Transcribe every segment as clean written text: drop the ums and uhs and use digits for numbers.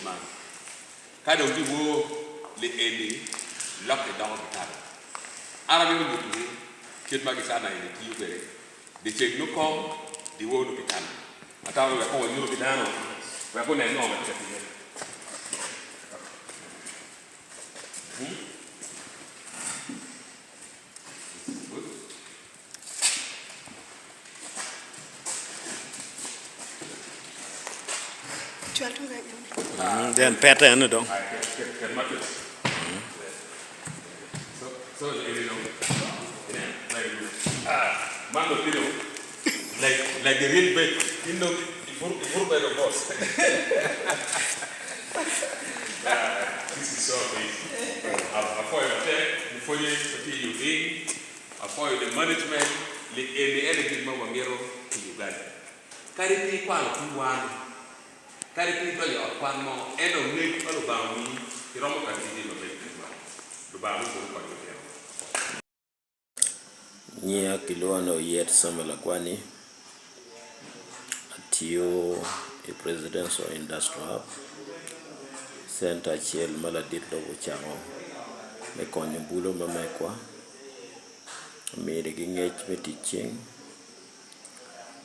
kit man. Ka dong dyewor li eni lokke doko gitabo. An amito nyutowu kit ma gicana eni tiyo kwede. Dyeceng nongo kom, dyewor nongo gicana. Atamo ni wek kong wanyutu ki dano wek gunen ngo ma tye ka timme. Then pete eno dong. Apwoyo the management li eni ene gin ma wamito ki Uganda. Kadi pe ikwano pi wan, kadi pe idonyo i ot kwan mo, ento ngec ma Lubanga omiyi iromo kati ki jami mabeco kit man. Lubanga me polo okony lutino. Nyinga kilwonga ni Oyet Samuel Akwani, atiyo i Presidential Industrial Hub, centa acel ma ladit lobo ocako me konyo bulu ma megwa. Ominigi ngec me tic cing,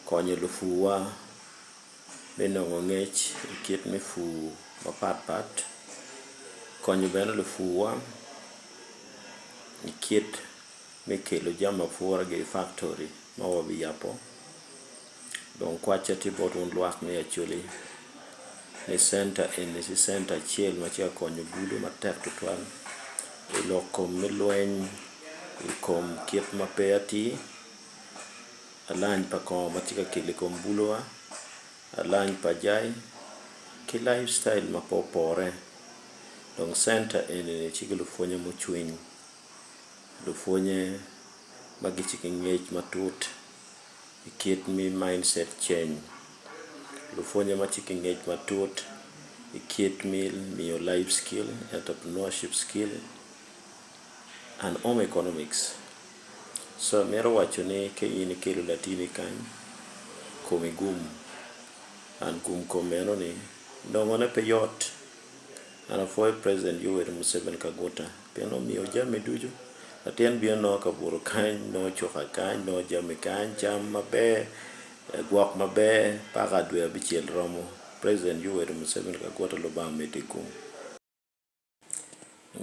konyo lupur-wa me nongo ngec i kit me pur mapatpat, konyo bene lupur-wa i kit me kelo jami apuragi i faktori ma wabiyabo dong kwacce tye bot wun lwak me Acholi ni centa eni tye centa acel ma tye ka konyo bulu matek tutwal i lok kom me lweny i kom kit ma pe atir alany pa kongo ma tye ka kelo i kom buluwa alany pa jai ki life style ma pe opore dong centa eni tye ki lupwonye mucwiny lupwonye ma gitye ki ngec matut i kit me mindset change, lupwonye ma tye ki ngec matut i kit me miyo life skill, entrepreneurship skill and home economics. So amito waco ni ka in ikelo latini kany komi gum and gum kom eno ni nongo ne pe yot. An apwoyo President Yoweri Museveni Kaguta pien omiyo jami ducu. Latin bino nongo kabuto kany, nongo cuka kany, nongo jami kany, cam maber, gwok maber paka dwe abicel romo. President Yoweri Museveni Kaguta Lubanga omedde gum.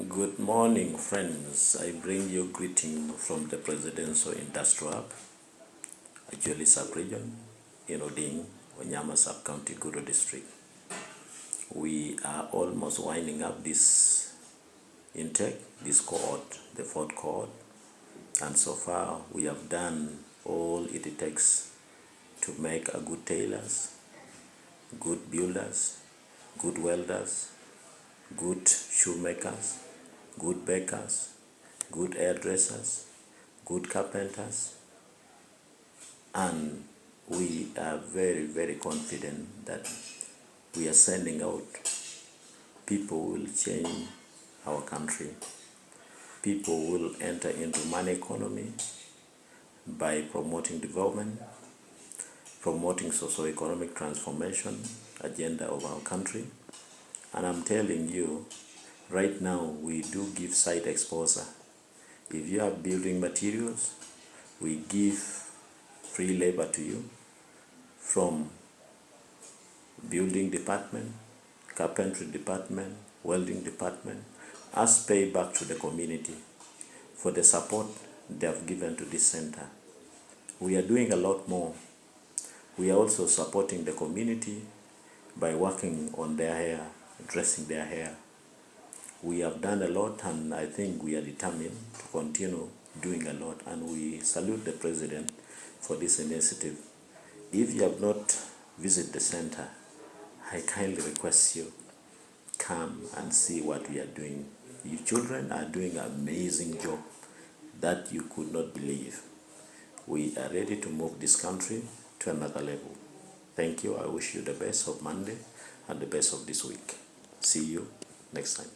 Good morning friends, I bring you greeting from the Presidential Industrial Hub, Acholi Sub-Region in Oding, Onyama Sub-County, Gulu District. We are almost winding up this intake, this cohort, the fourth cohort, and so far we have done all it takes to make a good tailors, good builders, good welders, good shoemakers, good bakers, good hairdressers, good carpenters, and we are very, very confident that we are sending out people who will change our country. People will enter into money economy by promoting development, promoting socio-economic transformation agenda of our country. And I'm telling you, right now we do give site exposure. If you have building materials, we give free labor to you from building department, carpentry department, welding department, as pay back to the community for the support they have given to this center. We are doing a lot more. We are also supporting the community by working on their hair, dressing their hair. We have done a lot and I think we are determined to continue doing a lot and we salute the president for this initiative. If you have not visited the center, I kindly request you come and see what we are doing. You children are doing an amazing job that you could not believe. We are ready to move this country to another level. Thank you. I wish you the best of Monday and the best of this week. See you next time.